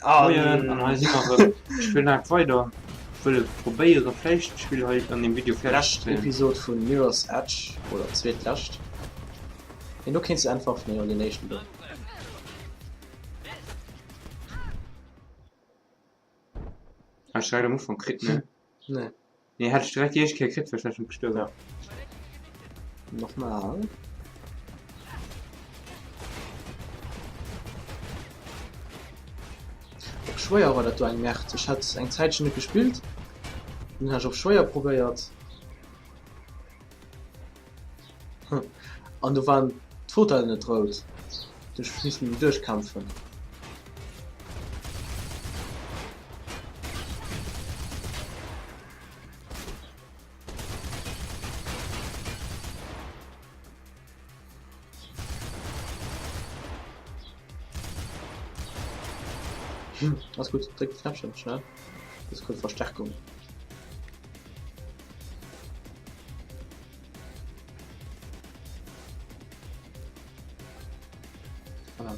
Moien, an hei si mer erëm. Ech spillen haut weider. Ech wëll probéieren, vläicht d'Spill hei an deem Video fäerdeg ze Lescht kréien. Episod vun Mirror's Edge, oder zweetlescht. Mee do kéints du einfach, nee, an deen éischten do. Hat ech direkt am Ufank kritt, ne? Nee. Nee, hat ech direkt déi éischt Kéier kritt, well ech war schon gestuerwen. Ja. Nochmal. Op schwéier war dat do eng Merde. Ech hat eng Zäitchen net gespillt. Dunn hat ech op schwéier probéiert. Hm. An do waren d'Fotellen net rout. Du ech missen duerchkämpfen. Hm, ass gutt. Dréck de Knäppchen, schnell. Das kritt Verstärkung. Voilà.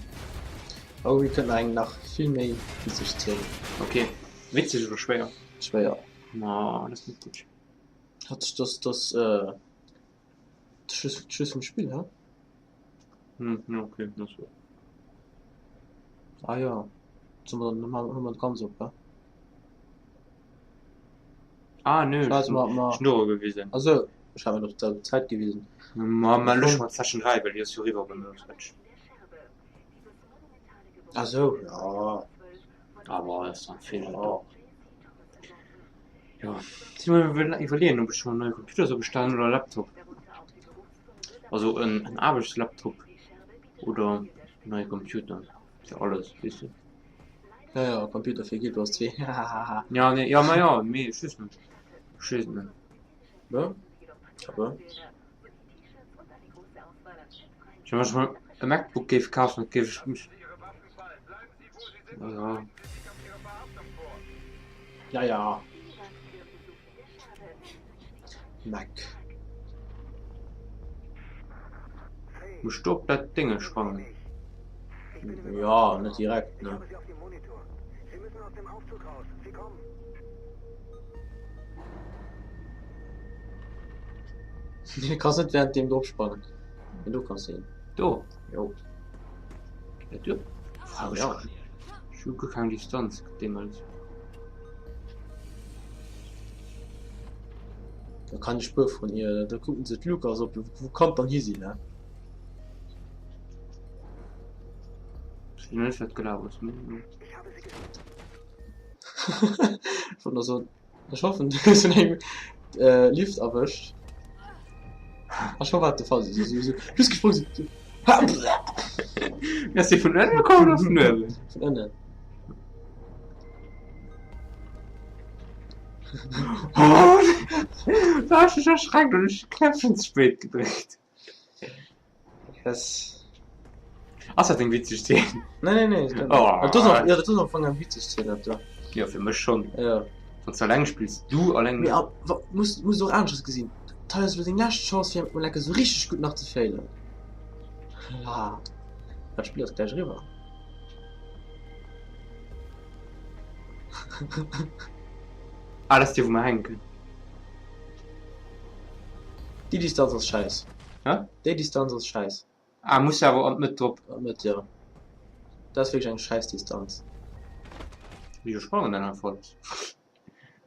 Oh, wir könnten eng nach vill méi witzeg Szene. Okay. Witzeg oder schwéier? Schwéier. Ma, das ist net gutt. Hat das das äh, Schluss, Schluss vum Spill, hä? Hm, ja, okay, das war. Ah ja. Sollen wir dann hu mer ganz op, hä? Ah, nö, Ich ich ma, ma, hun Schnurre gewisen. Also, ech hat mir op der Zäit gewisen. Ma, ma lösch mal Session 3, well déi ass jo riwwer bei mir Switch. Ah sou, ja. Aber das ist ein Fehler. Ja. Ja, si mer iwwerleeën, ob ech mer en neie Computer soll bestellen oder e Laptop. Also en, en Aarbechtslaptop oder en neie Computer fir alles, weess de. Ja, ja, Computer fir Guild Wars 2, hahaha. Ja, nee, ja, ma ja, mee ech weess net. Ech weess et net. Ja, aber. Wann ech mer e MacBook géif kafen, dat géif ech mech. Ja. Ja, ja. Mac. Muss du op dat Dénge sprangen? Ja, net direkt, ne? Du kanns net während dem drop sprangen. Mee do kanns du hin. Do? Jo. Ja, du? Ah, ja. Ech hu guer keng Distanz deemools. Da kann ech Spuer vun ihr, da kucken se d'Lukas op, wou kann dann hi sinn, ne? Ech weess net wat gelaf ass, mee. Ech wollt nach soen, ech hoffen du hues vun engem äh, Lift erwëscht. Ech hoffen wat de Fall ass, esou just gesprong sinn. Ass dee vun ënne komm oder vun uewen? Vun ënnen. Oh, da hu ech mech erschreckt an ech de Knäppchen ze spéit gedréckt. Yes. Ass dat eng witzeg Szene? Nee, nee, nee. Dat, oh. dat ass, ja, dat ass am Fong eng witzeg Szene, dat do. Ja, fir mech schon. Ja. Wann du alleng spills, du alleng. Mee, wa, muss, muss och aneschters gesinn. Dat ass elo deng lescht Chance, fir emol enke sou richteg gutt nach ze failen. Ah, dat Spill ass gläich eriwwer. Ah, dat ass déi, wou mer hänken. Déi Distanz ass schäiss. Hä? Déi Distanz ass schäiss. Ah, muss awer an d'Mëtt drop. An d'Mëtt, jo. Dat ass wierklech eng schäiss Distanz. Wéi do sprangen dann einfach alles.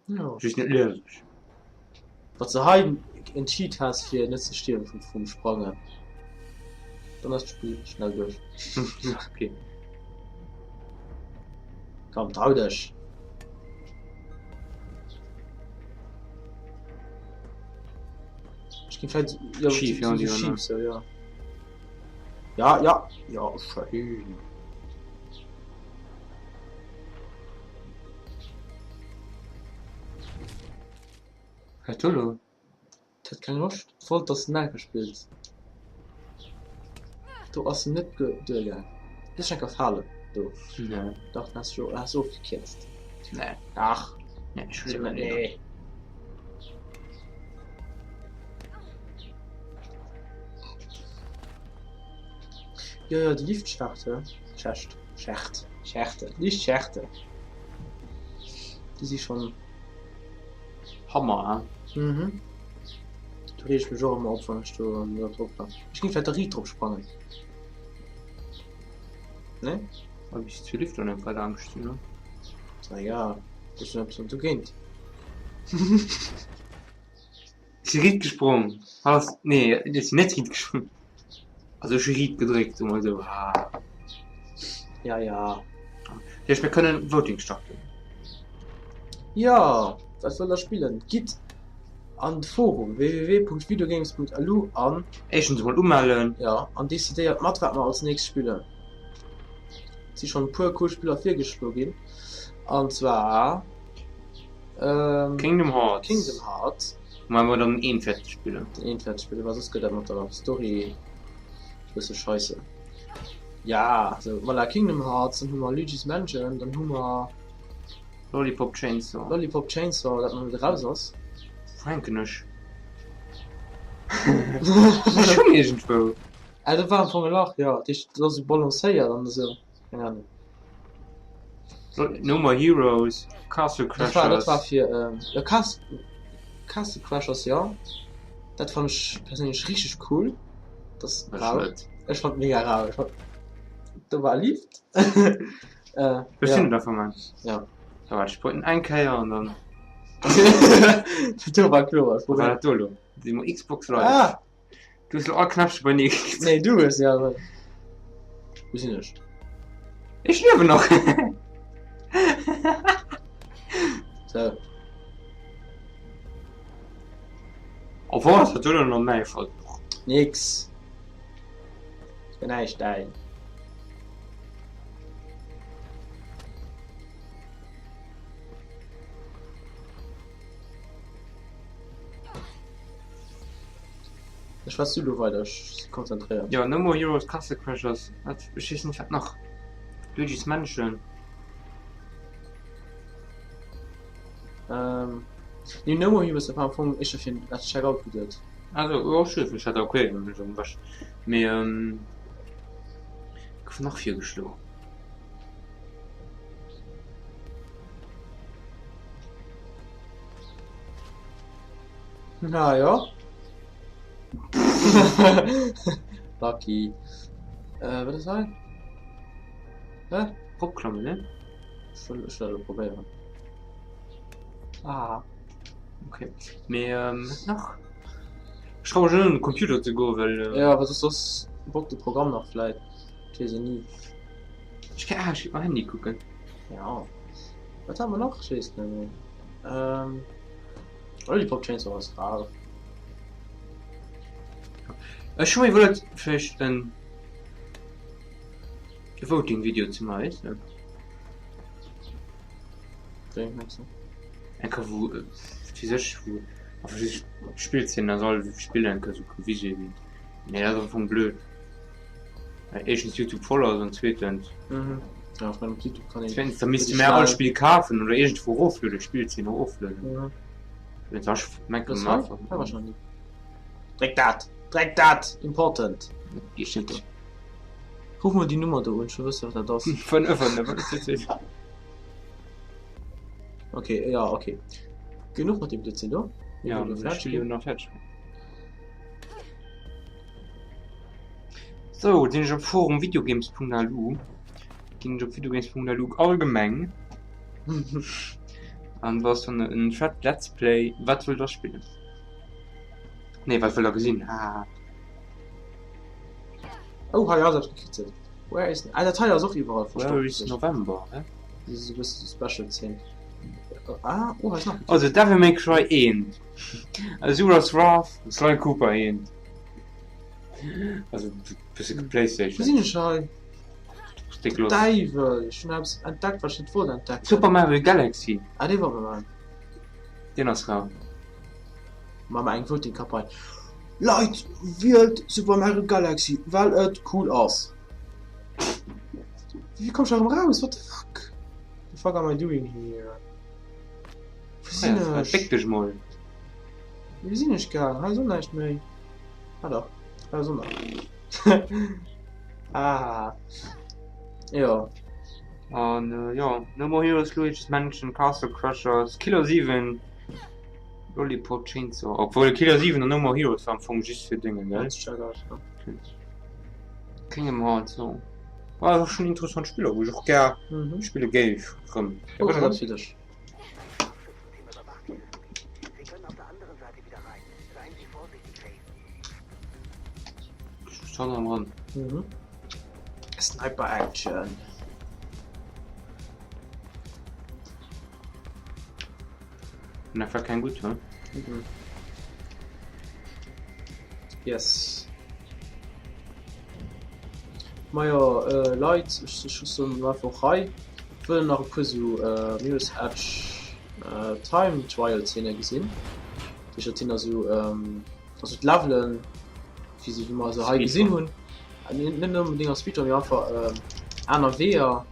Jo. Just net lieweg. Wann s de hei en Cheat has fir net ze stierwen vum vum Sprangen, dann ass d'Spill schnell duerch. Okay. Komm, trau dech! Ech ginn vläit ja, Schief, ja, so, so ja, schief, so, ja. Ja, ja, ja, schön. Wat do lo? Dat hat keng Loscht. Wollt dass de Melke spills. Do ass en net duergaang. Du hues enker falen do. Nee. Dach, du has jo has ofgekierzt. Nee. Dach. Nee, ech will net. Nee. Jo, jo, déi Liftschacht, hä? Schächt. Schächt. Schärte, liicht Schärte. Déi si schonn. Hammer, he? Mhm. Do reeg ech mech och ëmmer op, wann ech do drop war. Ech géing vläicht da riit drop sprangen. Nee? Wa bis zu Lüfter net bei der Angscht hunn, ne? Na ja, ech hunn eppes dogéint. Ech si riit gesprong. Ass, nee, ech sinn net riit gesprong. Also ech hu riit gedréckt, soe mer esou. Ja, ja. Heescht, mir kënnen Voting starten. Jo, wat wëllt der spillen? Gitt an de Forum www.videogames.lu an. Éischtens emol umellen. Jo, an decidéiert mat, wat mer als nächst spillen. Et si schonn e puer cool Spiller virgeschlo ginn, an zwar. Ähm, Kingdom Hearts. Kingdom Hearts. Mä mer dann een fäerdeg spillen. Den een fäerdeg spillen, well soss gëtt dat mat der Story e bësse scheisse. Ja, so voilà, Kingdom Hearts, dann hu mer Luigi's Mansion, dann hu mer Lollipop Chainsaw. Lollipop Chainsaw, dat nach net eraus ass. Wou hänken ech? Ech hung iergendwou. Ah, dat war am Fong e Lach, jo. Dat heescht, dat ass esou balancéiert an esou. Keng Ahnung. No More Heroes, Castle Dat war, dat war Crashers. fir, ähm, ja, Cas Castle Crashers, ja. Dat fand ech perséinlech richteg cool. Das Ech rau. net. Ech fand mega rau. Ech fand, do war Lift. äh, Ech ja. sinn net einfach mal. Ja. Da war ech wollten eng Kéier an dann. Do war kloer. Ech Wat war dat do elo? Si mo Xbox Live. Ah! Du hues lo all Knäppche bei nee geklickt. Nee, du hues ja. Wo sinn ech? Ech liewen nach. So. Obwohl, das hat du noch méi voll. Nix. Ich bin näischt däin. Ech schwätz du lo weider, ech si konzentréiert. Jo, No More Heroes, Castle Crashers, wat, ech weess net wat nach, Luigi's Mansion. Ähm, nee, No More Heroes, dat war am Fong éischter fir als Checkout geduet. Also, jo, ech weess net, okay, mee ähm, gouf nach virgeschloen. Na jo. Lucky. Äh, wat ass hei? Hä? Ropklammen, ne? Ech wëll, ech wëll elo probéieren. Ah. Okay. Mee, ähm, wat nach? Ech traue mech net un den Computer ze goen, well. Äh... Ja, awer soss, soss bockt de Programm nach vläit. Et weess een ni. Ech kann, ah, ech géif mam Handy kucken. Ja. Wat hat mer nach? Ech weess net méi. Ähm. Lollipop Chainsaw ass rar. Ech hu mir iwwerluet vläicht en Voting Video ze maachen, weess de? Wéi mengst du? Eng Kéier wou, wat weess ech, wou einfach just Spillzeen ass, all spillen eng Kéier sou gewise ginn. Mee dat ass am Fong blöd, well éischtens Youtube voll ass an zweetens. Mhm. Ja, ech mengen op Youtube kann een. Zweetens da misste mir all Spill kafen oder iergendwou eroflueden, Spillzeen eroflueden. Mhm. Mengen Dréck dat! Dréck dat! Important! Ruf mol déi Nummer do un, ech wëll wëssen, wat dat ass. Okay, ja, okay. Genuch mat deem Blödsinn do. Ja, fäerdeg. Sou, sinn ech op Forum videogames.lu. Ginn ech op videogames.lu allgemeng. An do ass dann en Thread Let's Play, wat wëllt der spillen? Nee, wat wëllt der gesinn? Haha. Oh, hei ass eppes gekritzelt. Where is... Ah, dat hei ass och iwwerall verstoppt. Where is November, hä? Dat ass e bësse Special Zeen. Ah, oh, hei ass nach gekritzelt. Also Devil May Cry 1, Asura's Wrath, Sly Cooper 1. Also bësse Playstation. Wou sinn ech hei? Dick los. Däiwel, ech hunn eppes entdeckt, wat ech net wollt entdecken. Super Mario Galaxy. Ah, dee wollt mer maachen. Deen ass rau. Maache mer eng Voting-Campagne. Leit, wielt Super Mario Galaxy, well et cool ass. Wéi komm ech da erëm raus? What the fuck? The fuck am I doing here? Wou sinn ech? Béck dech mol. Wou sinn ech gaang? Hei ass och näischt méi. Ah dach, hei ass och nach. Ah. Jo. An jo, No More Heroes, Luigi's Mansion, Castle Crashers, Killer 7, Lollipop Chainsaw, obwuel Killer 7 an No More Heroes war am Fong just fir Déngen, gell? Kingdom Hearts, jo. War schon interessant Spiller, wou ech och gär spille géif rëm. Schon am Rand. Mhm. Sniper Action. Na, war kein gut, ne? Mhm. Yes. Majo äh, Leit, ech ech soen einfach hei wëllen nach e puer sou äh, Mirror's Edge äh, Time Trial Szene gesinn. Déi dat sinn also ähm, also d'Levelen wéi se wéi mer se hei gesinn hunn. Net onbedéngt am Speedrun, mee einfach ähm, aner Weeër.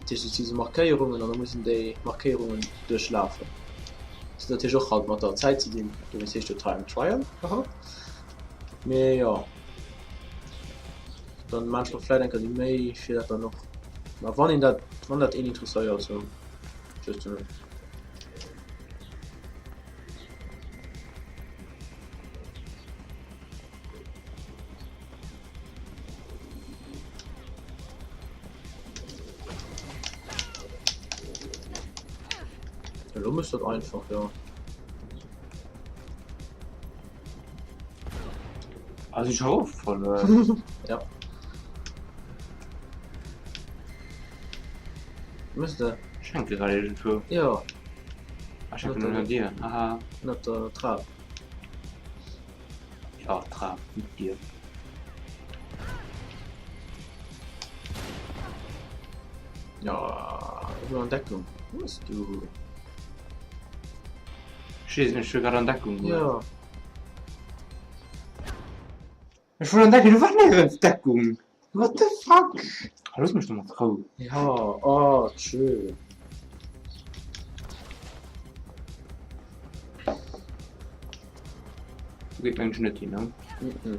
Dat heescht et si sou Markéierungen an da muss een déi Markéierungen duerchlafen. Dat huet natierlech och halt mat der Zäit ze dinn, dowéinst heescht jo Time Trial, haha. Mee jo, dann maan ech mer vläit eng Kéier déi Méi fir dat dann och, ma wann een dat, wann dat een interesséiert, sou just to know. Elo muss dat einfach, jo. Also ich hoffe voll. Ja. Müsste. Schenke gerade irgendwo. Ja. Ach, ich nur dir. Aha. Net der Trap. Ja, Trap mit dir. Ja, ich an Deckung. Wo bist du? Schießen, ich will gerade an Deckung. Ja. Ech wor an Deckung, du war nirgends Deckung. What the fuck? Ah, looss mech doch mat Rou. Ja, oh, tschö. Du geet mengen ech net hin, ne? Mhm.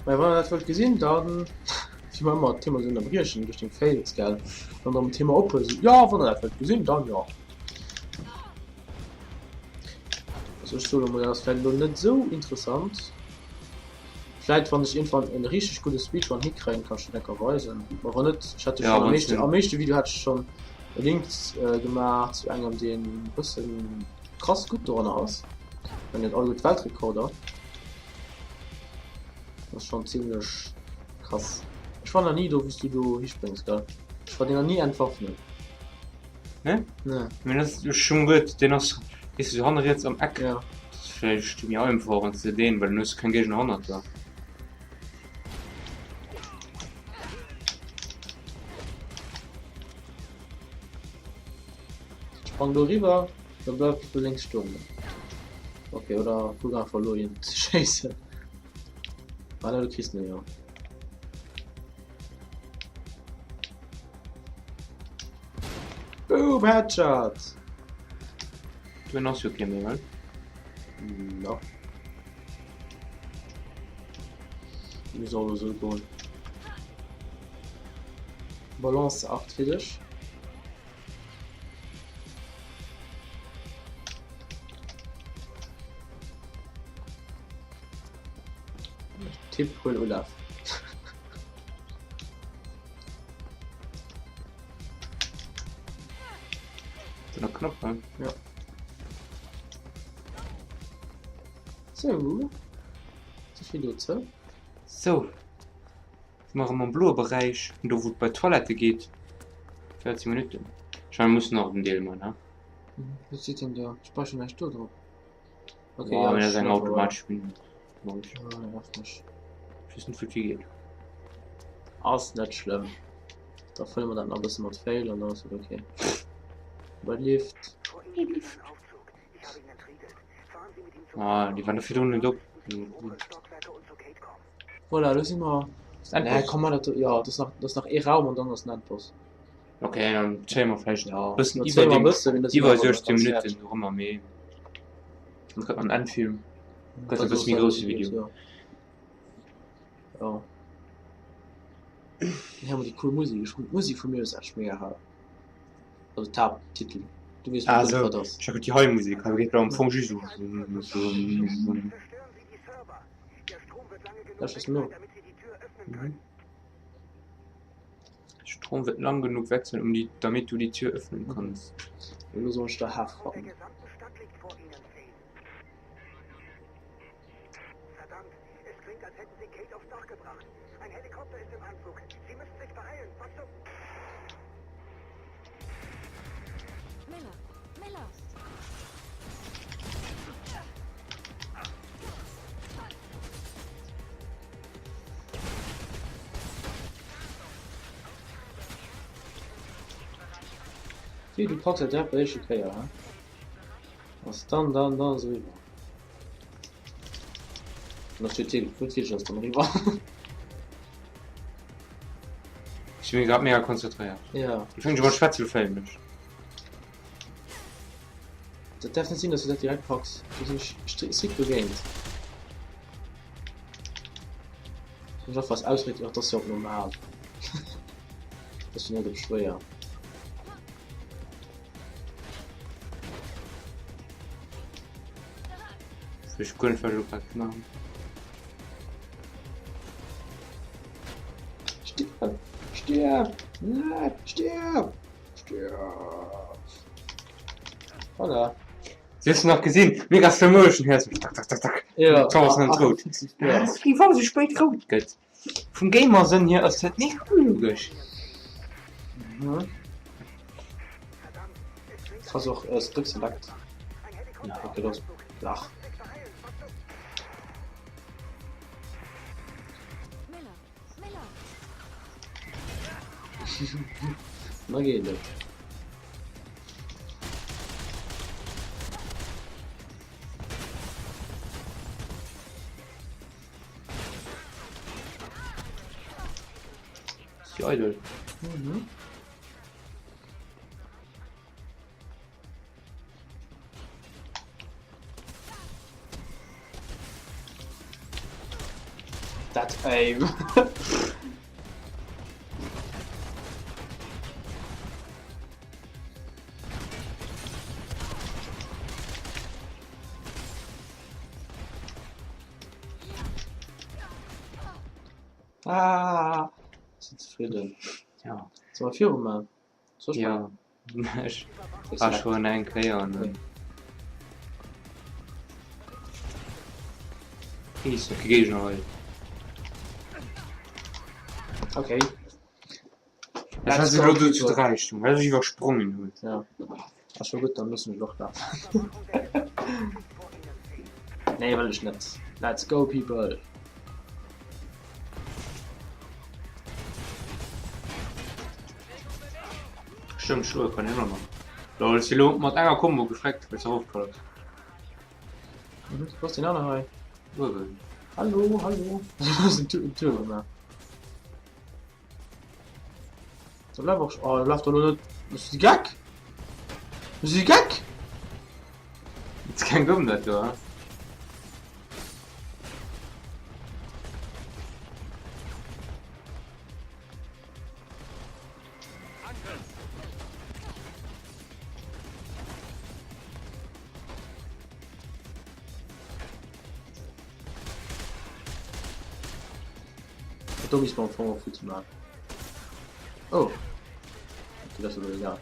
Mä wann der dat wëllt gesinn, dann wéi mer ëmmer d'Thema esou ënnerbriechen duerch deng Fails, gell? Wann der am Thema ophëls, jo, wann der dat wëllt gesinn, dann jo. Also ech soe mol, dat ass vläicht elo net esou interessant. Vläicht wann ech iergendwann en richteg gudde Speedrun hikréien, kann ech dat enker weisen. Ma wann net, ech hat jo Ja, schonn am wann meeschte, du am meeschte Video hat ech schonn e Link gemaach zu engem, deen e bëssen krass gutt doranner ass. Wenn net alleguer d'Weltrekorder. Dat ass schonn zimmlech krass. Ech war nach ni do wou s du do hispréngs, gell? Ech war dir nach ni entwaffnen. Ne? Ne. Mee dat ass schon gutt, deen ass weess du, sou hanne riets am Eck. Ja. Dat ass vläicht méi einfach wann s de deen, well dann hues du keng Géigner hannert der. Sprang do riwwer, da bleif do lénks stoen. Ok, oder kuck einfach elo hien ze schéissen. Ah ne, du kriss en jo. Boom, Headshot! Du ass jo kee méi, well? No. Mir soll esou goen. Balance 8 fir dech. Tipp huel Olaf. Den Knopf, ne? Ja. So. So vill dozou. So. Si mer erëm am bloe Beräich, do wou et bei d'Toilette geet. 14 Minutten. Ech mengen, mir mussen nach den Deel man, ne? Wat steet denn do? Ech brauch jo näischt do drop. Okay, Ja, ja, mee dat ech ass eng nervt automatesch Bedienung. Ja, nervt mech. Ech weess net, wou et higeet. Ass net schlëmm. Da fëlle mer dat nach e bësse mat Fail an dann ass et okay. Bei Lift. Ah, déi waren do virdrun net op. Voilà, elo si mer. Ass den Nee, Endboss? komm mal, dat do, ja, dat ass nach, dat ass nach ee Raum an dann ass den Endboss. Okay, dann zéie mer vläicht Ja, bëssen dann iwwer zéie mer e dem, bëssen, mee da si mer iwwer awer 16 ganz Minutten fäerdeg. dorëmmer, mee dann kënnt nach en Endfilm. Gëtt e Dat bësse ass méi dat grousse ass Video. Ja. Ja. Dann héiere mer déi cool Musek. Ech fannen d'Musek vu Mirror's Edge mega hal. Also d'Haapttitel. Du weess Ah bestimmt, sou, wat ass. ech hat déi hei Musek, hei geet am Fong just esou. Lauschters no. Mhm. Strom wird lang genug wechseln, um die, damit du die Tür öffnen kannst. Elo soll ech der Haf fannen. Wéi du packs dat direkt bei der éischter Kéier, he? Ass dann dann dann ass eriwwer. Dann ass d'Wierklech wierklech ass dann eriwwer. Ech sinn grad mega konzentréiert. Ja. Ech fänke schon mat schwätzen uféieren ech. Dat däerf net sinn, dass du dat direkt packs. Do sinn ech strikt dogéint. Ech einfach als Ausried, ach, dat ass jo och normal. Dat ass jo net op schwéier. Ech guer net wat ech elo grad gemaach hunn. Stierf! Stierf! Nein! Stierf! Stierf! Voilà. Si hues du nach gesinn? Mega slow motion hie sou tak tak tak tak. Ja. D'Tor ass net rout. Ja. Wéi wa se spéit rout gëtt. Vum Gamersënn hier ass dat mega onlogesch. Mhm. Ass och äh, Strick Select. Ja. Okay, los. Lach. Na geet et. Si eidel. Mhm. Dat aim. Ah, sinn zefridden. Ja. Soll mer viru man? Soll ech Ja. Ech war schon eng Kéier an dann. Is okay Géigner hei. Okay. Ech war elo do zu 3 stung, well ech iwwersprongen hunn. Ja. Ass scho gutt, dann loossen ech och lafen. Nee, wëll ech net. Let's go, people! Stëmmt, schloe kann een och nach. Lol, si lo mat enger Combo gefreckt, well se erofgefall ass. Mhm, wo ass deen aner hei? Uewen. Hallo, hallo. Ass en Tour gemaach. Da bleif och, oh, bleif doch lo net. Ass de Geck? Ass de Geck? Ist kein Gumm dat do, ha? Do misst man am Fong och futti man. Oh. Okay, das ist aber egal.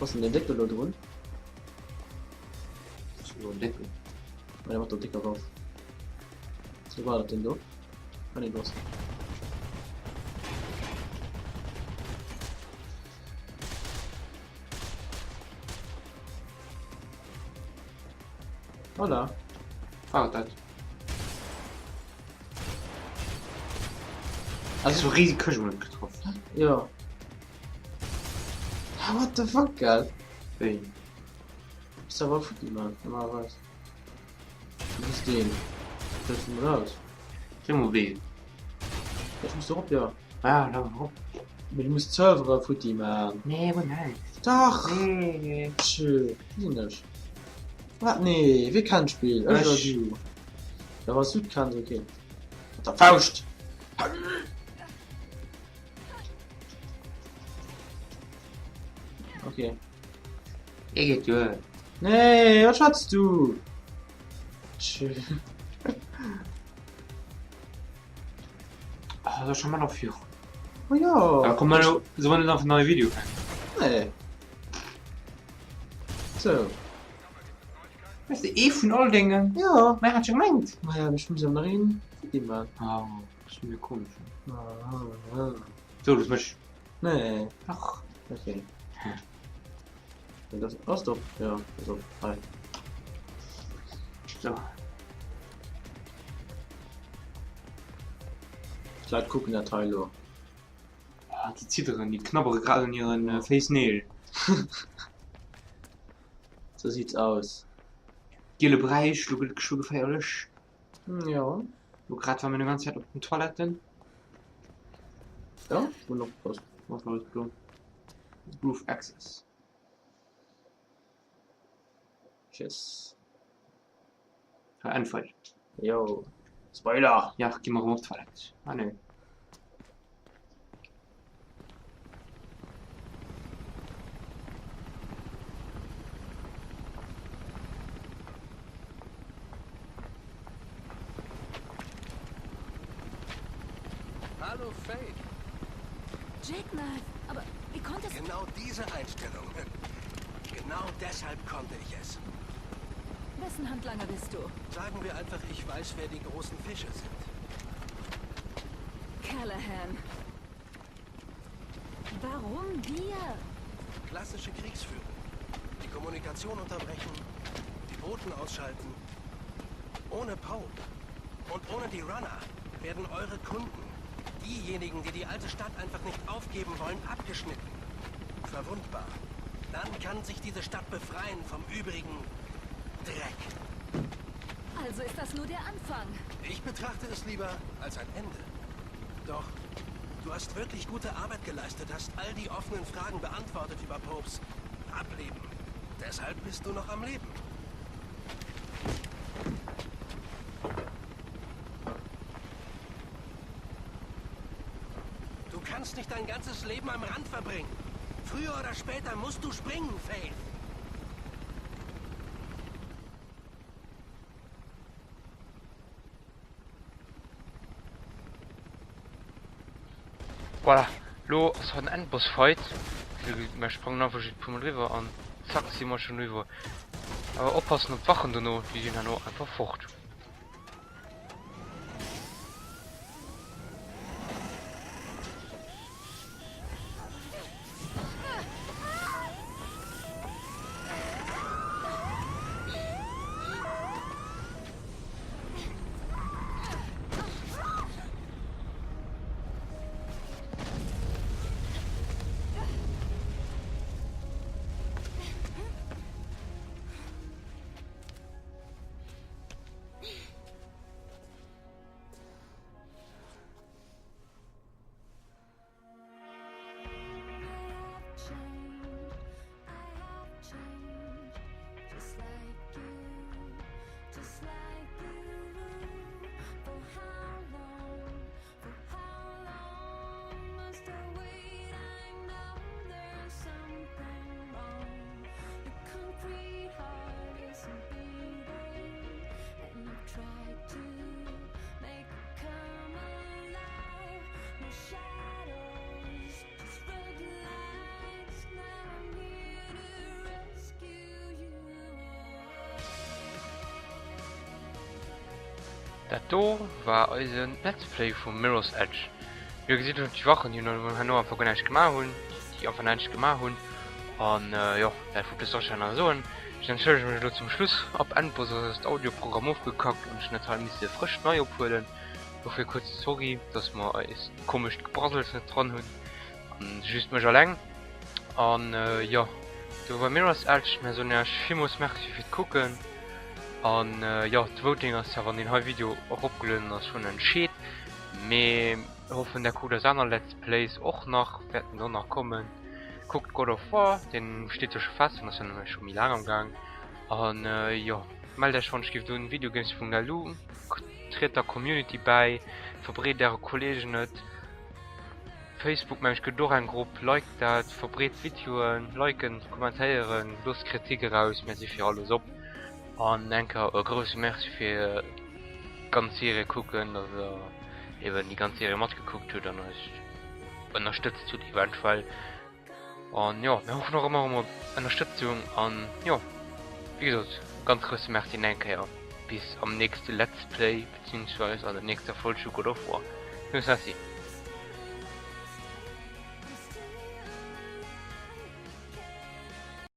Was denn den Deckel do drun? So en Deckel. Ah, der macht doch dicker drauf. So war das denn do? Ah, nee, los. Voilà. War et dat? Also so riesig Këscht net getroff. Ja. Ah, what the fuck, gell? Wéi? Ist aber futti, man, normalerweise. Was ist den? Das ist mal aus. Dreh mol wee. Ich muss doch op, ja. Ah, la op. Mee du muss d'Servere futti man. Nee, wo net. Dach! Nee. Tschö, wéi sinn ech? Wat? Nee, wie kennt d'Spill? Ech oder du? Ja, wann s du et kenns, okay. Mat der Fauscht! Okay. E geet duer. Nee, wat schwätz du? Tschö. Ah, da schon mal noch vier. Oh ja. Da kommen wir so wollen noch ein neues Video. Nee. So. Weißt du, eh vun all Dingen. Ja. Mä hat schon gemengt. Naja, ich muss ja nach een Video machen. Ah, das ist mir komisch. Ah, ah. So, das mech. Nee. Ach. Okay. Ja, das ass doch. Ja, also, hi. So. D'Leit kucken dat hei elo. Ah, déi zidderen, déi knabbere grad un hiren äh, Féissneel. Sou sieht's aus. Giele Bräich, lo gëtt et geschwë geféierlech. Ja. Lo grad war mir ganz Zäit op den Toiletten. Ja, hun opgepasst. Was war das blo? Roof Access. Tschüss. Ja, Endfight. Jo. Spoiler! Ja, gi mer erëm op d'Toilette. Ah nee. Hallo Faith. Jackknife, aber wie konntest du... Genau diese Einstellung. Genau deshalb konnte ich es. Wessen Handlanger bist du? Sagen wir einfach, ich weiß, wer die großen Fische sind. Callahan. Warum wir? Klassische Kriegsführung. Die Kommunikation unterbrechen, die Boten ausschalten. Ohne Pope und ohne die Runner werden eure Kunden, diejenigen, die die alte Stadt einfach nicht aufgeben wollen, abgeschnitten. Verwundbar. Dann kann sich diese Stadt befreien vom übrigen Dreck. Also ist das nur der Anfang. Ich betrachte es lieber als ein Ende. Doch, du hast wirklich gute Arbeit geleistet, hast all die offenen Fragen beantwortet über Popes Ableben. Deshalb bist du noch am Leben. Du kannst nicht dein ganzes Leben am Rand verbringen. Früher oder später musst du springen, Faith. Voilà, lo ass haut en Endboss Fight. Mer sprangen einfach just e puer mol driwwer an zack si mer schon driwwer. Awer oppassen op d'Wachen dono, déi sinn herno einfach fort. Dat do war eisen Let's Play vu Mirror's Edge. Wéi der gesitt hunn déi Wachen déi herno einfach guer näischt gemaach hunn, déi einfach näischt gemaach hunn an jo dat wollt ech och nach soen. Ech entschëllege mech elo zum Schluss, ab Endboss ass eist Audioprogramm ofgekackt an ech hunn dat hei misse frësch nei ophuelen. Dofir kuerz Sorry dass mer eist komescht Gebraddels net dran hunn an just mech alleng an jo do war Mirror's Edge. Mir soen iech villmools Merci fir d'Kucken an jo d'Voting ass ja wann deen hei Video eropgelueden ass schonn entscheet mee hoffen der kuckt eis aner Let's Plays och nach wäerten och nach kommen. Kuckt God of War deen steet jo scho fest, deen ass jo nämlech scho méi laang am Gaang. An jo, mellt Iech wann ech giff un videogames.lu, triet der Community bäi, verbreet äre Kollegen et. Facebook mengen ech gëtt och eng Grupp, liked dat, verbreet d'Videoen, liken, kommentéieren, loosst Kritik eraus, mir si fir alles op. An enker e grousse Merci fir d'ganz Serie kucken, dass der eben déi ganz Serie matgekuckt hutt an eis ënnerstëtzt hutt eventuell. An jo, mir hoffen och ëmmer erëm op Ënnerstëtzung an jo, wéi gesot, ganz grousse Merci nach eng Kéier. Bis am nächste Let's Play beziehungsweise an der nächster Folg vu God of War. Villmools Merci.